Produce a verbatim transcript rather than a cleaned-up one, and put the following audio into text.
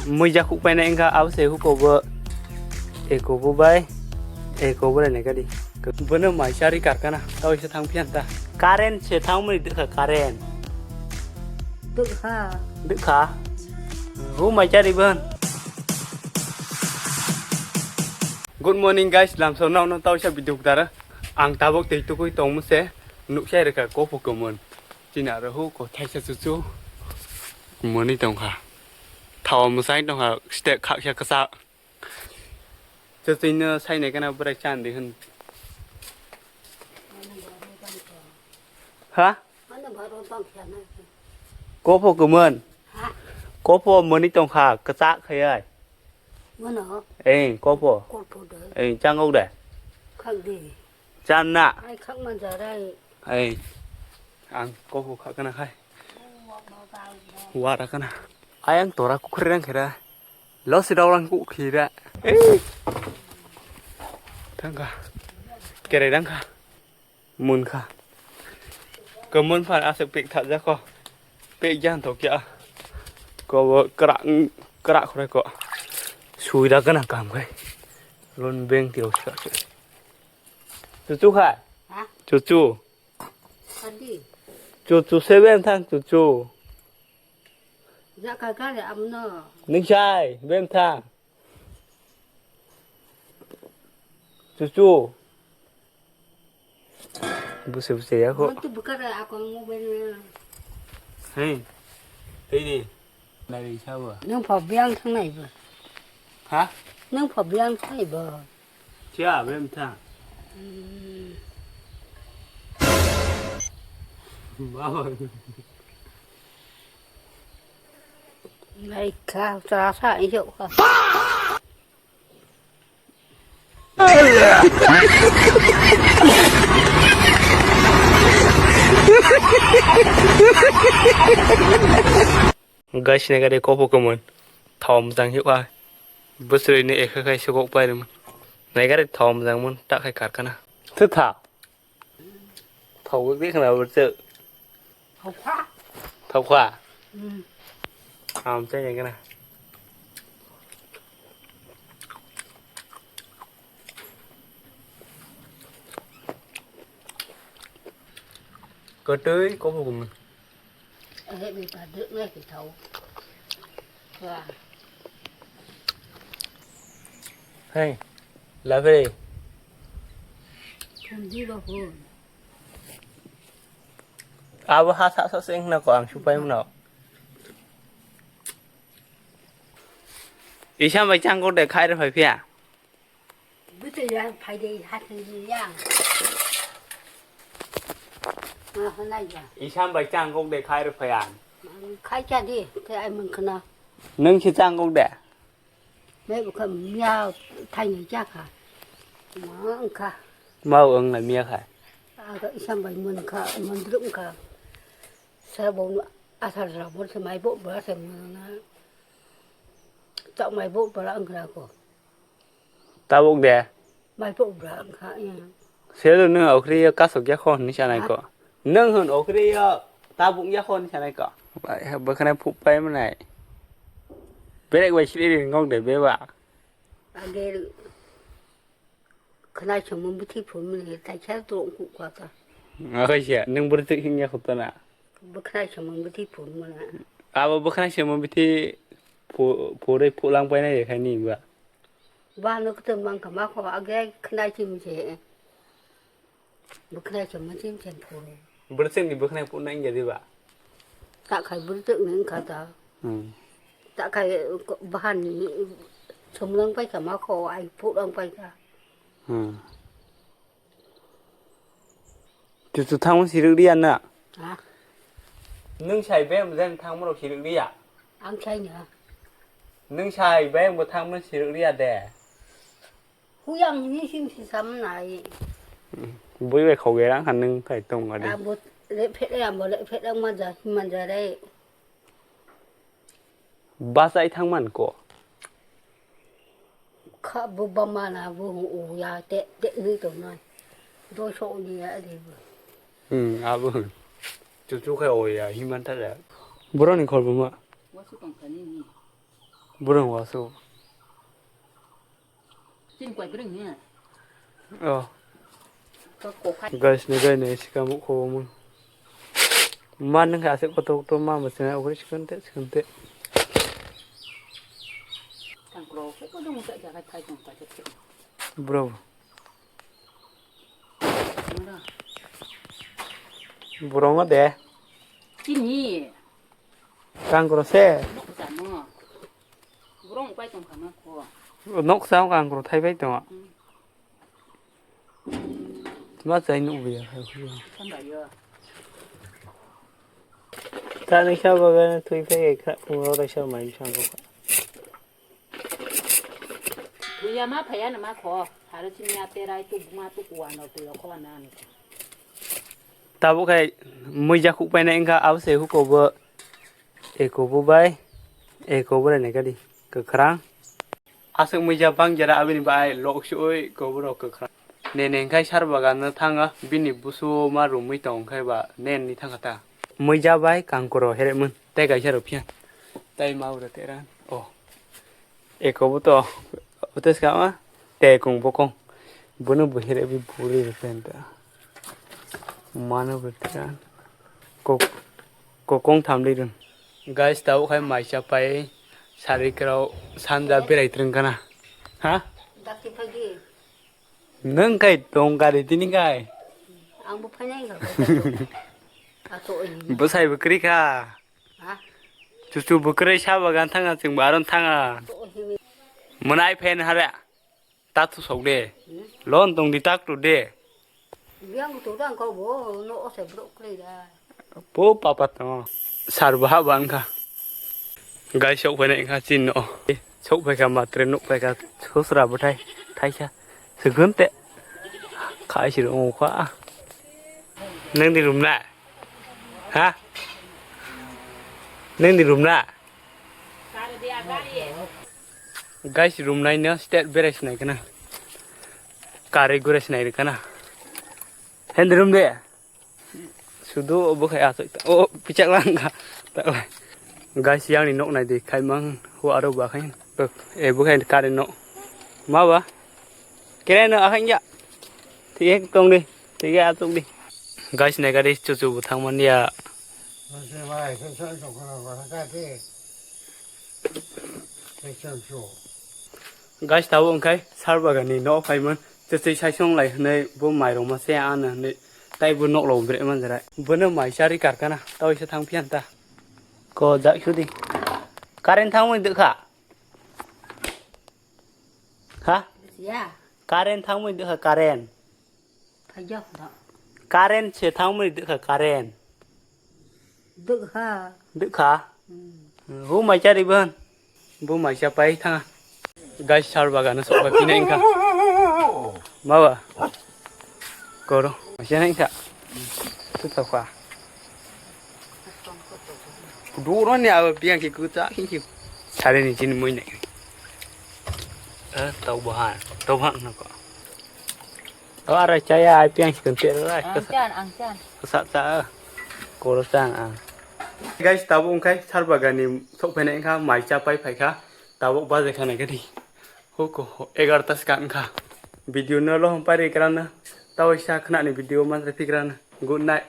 Muija khuk paina wngkha, abo se huko bo, eko bo bai, eko bo rene gadi. Bono mai chari karkana, tao se thang phiya ta. Current se thang mani dekha current. Dekha. Dekha. Hu mai chari ban. Good morning guys, lamso nokno tao se video dara. Ang tabok tei tukui tongmo se, nuk sai reka kopo komon. Chini aro hu ko thaisa chuchu moni tongkha. Thawa mwsai tongkha, step khaksa kwsa. Chuchuino sainai kana bwrai chandi hwn. Ha? Kopo kwmon. Ha? Kopo moni tongkha, kwchak khayai. Mono? Ei, kopo. Kopo de. Ei, changok de. Khak de. Channa. Ai khak man jarai. Ai. Ang kok kok khakana khai. Wara kana. Ayang tora kukhri rang khera. Losi dawlang kukhira. Ei. Tangka. Kere dangka. Munkha. Kemon phan aswk pek thajak kho. Pek jan to kya. Ko krak krak khore ko. Suida kana kam khai. Lon beng tiro sika. Chuchu kha? Ha? Chuchu. Adi. Chuchu se bem thang chuchu. Ya ka ka le amno. Ningsai bem thang. Chuchu. Buse buse ya kho. Mo tu bukar akon mo ben. Hey. Tei ni. Nari sabo. Nang pha biang thang nai ba. Ha? Nang pha biang thang nai ba. Chia, bem tha. Baba. Lai ka, sa sa i jo ka. Guys, naikha de kopo kwmon. Thawa mwchang hiwa. Bwswrwini ekha khai sukok pairwmon. Naikha de thawa mwchangmon, ta khai karkana. Thwtha. Thawa de khna bwrwk. Thawkha. Thawkha. Hmm. Am chai naikha na. Kwtwi kopo kwmon. Ahe beta dek nai ke thau. Wah. Hey, labe. Thumdi ba phun. Abo ha sa sa seng na ko ang supai mano. Isa mai chang ko de khai re phai phia. Bwtwi ya, phai de, ha thwng ya. Ma hwnai ya. Isam bai chang kok de khai rw phai ang. Khai cha di, te ai mung khna. Nung si chang kok de? Me bu kham ya, thai ni cha kha. Ma ang kha. Mau ang na mia kha. Aga isam bai mung kha, mung drum kha. Sa bo asar ra bo se mai bo ba se mung na. Ta mai bo ba ang kha ko. Tabuk de. Mai pok bra wngkha, eh. Selo nung okri yo kasok ya kho hinwi sanai ko. Ha? Nung hwn okri yo tabuk ya kho hinwi sanai ko. Bai, bwkhwnai phuk pai mwnai. Berek bai sri ri ngok de beba. Age khwnai chwng mung bithi phun mwnai, tai khe to ku kwa ta. Akai se, nung bwrwi thik hing ya kho ta na. Bwkhwnai chwng mung bithi phun mwnai. Abo bwkhwnai chwng mung bithi phu-, phurwi phuk lang pai nai de khai ni ba. Ba no kwtwng mang kha ma kho, age khwnai chim se. Bwkhwnai chim chim chen phuru. Bwrwchwk ni bwkhwnai phuk nai wngya diba? Ta khai bwrwchwk ni wngkha ta. Hmm. Ta khai bahan ni chum lang pai kha ma kho, ai phuk lang pai kha. Hmm. Chuchu thangma sirwk riya na? Ha? Nwng sai be mjang thangma rok sirwk riya? Ang sai na. Nwng sai be bo thangma sirwk riya de? Huyang ni sim si sam nai. Bui bai khogera khan nwng khai tong adi. Abo le phet ya bo le phet ang manja manja re. Bachai thangman ko. Kha bo bamana bo u ya te te ni to nai. Do so ni ya de bo. Hmm, abo. Chuchu khai o ya himan ta ya. Boroni khor buma. Wasu tong kani ni. Burung wasu. Chini kwai burung ni. Oh. Ka kokhai. Guys, ni gai ni sikam ko mun. Man nang ka asik koto koto ma ma sina okri sikon te sikon te. Tang kro ko ko dong ta jaga thai tong ta te. Bro. Mana? Burung de. Chini. Kangkro se. Nok jamo. Burung pai tong kama ko. Nok sa kangkro thai pai tong. Hmm. Ma chai nuk biya khai khu. Thandayo. Tani kha bagan thui phai kha phung ro raisa mai sang ko. Thuya ma phaya na ma kho. Haro chini ate rai tu buma tu kuwa no tu yo kho na ni. Tabuk khai muija khuk paina engkha abo se huko bo eko bo bai eko bo rai nai kadi kwkhrang. Aswk muija bang jera abini bai lok si oi ko bo rok kwkhrang. Nene engkhai sar bagan no thanga bini busu ma rumui tong khai ba nen ni thanga ta. Muija bai kangkoro here mun tei kaisa rok phiya. Tai ma ura tera. Oh. Eko bo to, otes kama, tekong bokong. Bono bo here bi buri rw penta. Mano bo tira. Kok, kokong thamli run. Guys, tau khai maisa pai sari krau sanja berai treng kana. Ha? Dakti phagi. Nang kai tong kari tini kai. Ang bo phainai ga. Ato ini. Bosai bo kri kha. Ha? Chuchu bwkrwi sa bagan thanga chwng baron thanga. Mwnai phen hara. Tatu sok de. Hmm? Lon tong di tak tu de. Biang tu dang ko bo no ose bro kle da. Po papa to. Sar ba ban kha. Gai sok phene kha chin no. Sok phai kha matre nuk phai kha susra bwthai. Thaisa. Segun te. Khai sir ong kha. Nang di room na. Ha? Nang di room na? Guys, room nai no state berai sinai kana. Kare gure sinai kana. Hen di room de. Sudu obo khai asuk. O pichak lang ka. Guys, yang ni nok nai di khai mang hu aro ba khai. E bo khai kare no. Ma ba? Kere no akhang ya. Thik ek tong di. Thik ya atuk di. Guys, nai gari chuchu bo thang man ya. Guys, tabo wngkhai sar bagani no phaiman. Chuchu sai song lai hwnwi bo mairok ma se ano hwnwi. Tai bo nok lo bre man jara. Bono mai chari karkana. Tawisa thang phiyan ta. Ko jak sudi. Current thang mui dukha. Ha? Ya. Current thangmani dukha current. Phajak da. Current se thangmani dukha current. Dukha. Dukha? Hmm. Hu mai chari ban. Bu mai cha pai thanga. Guys, sar bagano sok pai pinai wngkha. Baba. Koro. Mai cha nai wngkha. Tu tau kha. Duro ni abo biang ki kuta ki ki. Sari ni jin mui nai. Eh, tau bahan, tau bahan na ko. Oh, ara chaya ai piang si kente ra. Ang chan, ang chan. Kasa cha. Koro chan ang. Guys, tabo wngkhai sar bagani sok phainai wngkha, mai cha pai phaikha. Tabo baje khana gadi. Huko egarta skan kha. Video no lo hom pari krana. Tawisa khna ni video man re pikrana. Good night.